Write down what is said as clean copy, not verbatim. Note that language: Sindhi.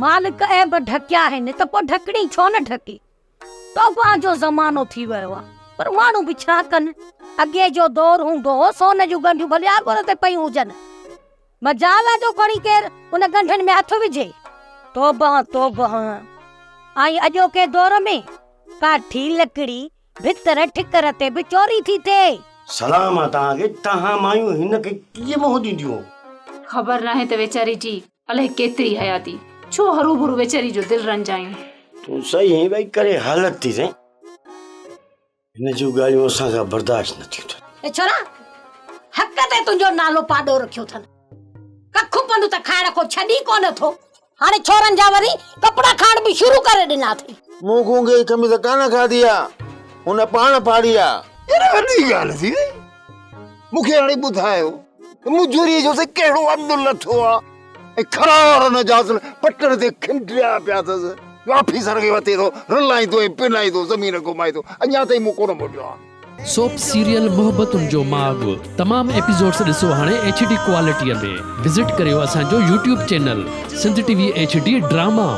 مالڪ عيب ڍڪيا آهن ته پوء ڍڪڻي ڇو نه ڍڪي؟ توبه جو زمانو ٿي ويو آ پر ماڻهو به ڇا ڪن؟ اڳي جو دور هوندو هو سون جون ڳنڍيون ڀلي آڳر تي پيون هجن. مجال آ جو کڻي ڪير ان ڳنڍين ۾ هٿ وجهي. توبه توبه ۽ اڄوڪي دور ۾ ڪاٺي، لڪڙي، ڀتر، ٺڪر تي به چوري ٿي ٿئي. سلام آ توهان کي، توهان مايون هن کي ڪيئن منهن ڏينديون. خبر ناهي ته ويچاري جي الائي ڪيتري حياتي، ڇو هروڀرو ويچاري جو دل رنجايون. تون صحيح آهين ڀائي ڪري حالت ٿي سائين. هن جون ڳالهيون اسان کان برداشت نه ٿيون ٿين. اي ڇورا حق تي تنهنجو نالو پاڏو رکيو اٿن. ڪک پن ته کائڻ کان ڇڏي ڪونه ٿو. هاڻي ڇورن جا وري ڪپڙا کائڻ به شروع ڪري ڏنا اٿئي. مون گونگي جي قميص ڪانه کاڌي آ، هن پاڻ ڦاڙي آ. يار وڏي ڳالهه ٿي وئي. مون کي هاڻي ٻڌايو ته مجوريء جو سائين ڪهڙو انڌ لٿو آ ۽ خرار نه جاصل پٽن تي کنڊريا پيا اٿس جو آفيسر کي وتي ٿو رلائيندو ۽ پنائيندو زمين گهمائيندو اڃا تائين مون ڪونه موٽيو آ. سوپ سيريل محبتن جو ماڳ تمام ايپيسوڊس ڏسو هاڻي ايڇ ڊي ڪوالٽيء ۾ وزٽ ڪريو اسان جو YouTube channel Sindh T V H D drama.